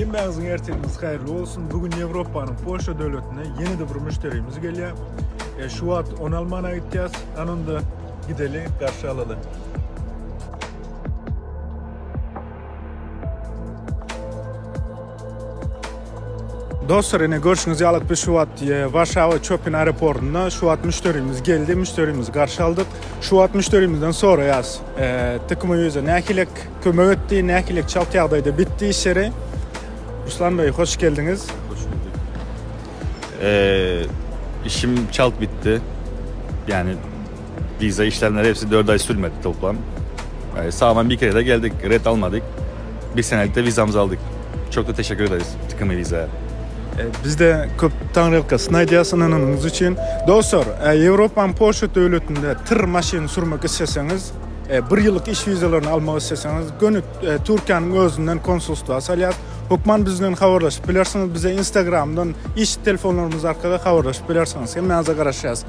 Hemmäňiziň ertiriňiz haýyrly bolsun. Bu gün Ýewropanyň Polşa döwletine ýene-de bir müşderimiz gelýär. E, şu wagt ony almana gitýäs. Ana onda gideli, garşy alaly. Dostlar ine görşüňiz ýaly biz şu wagt e, Warşawa Chopin aeroportunda şu wagt müşderimiz geldi, müşderimizi garşy aldyk. Şu wagt müşderimizden soraýas. E, TKM ýüze nähili kömek etdi, nähili çalt ýagdaýda bitdi işleri. Ruslan Bey hoş geldiňiz. Hoş bulduk. Ee, işim çalt bitti. Yani vize işlemleri hepsi 4 ay sürmedi toplam. Yani sağlam bir kere de geldik, red almadık. Bir senelik de vizamızı aldık. Çok da teşekkür ederiz tıkımı vizeye. E, biz de köp taňryýalkasyn aýdýas ynananyňyz üçin. Dostlar, e, Ýewropanyň Polşa döwletinde tyr maşyn sürmek isleseňiz, e, bir ýyllyk iş wizalaryny almak isleseňiz, göni Türkiýäniň özünden konsulstwa salýas. Hökman biz bilen habarlaşyp bilersiňiz. Bize Instagramdan iş telefonlarymyz arkaly habarlaşyp bilersiňiz. Hemmäňize garaşýas.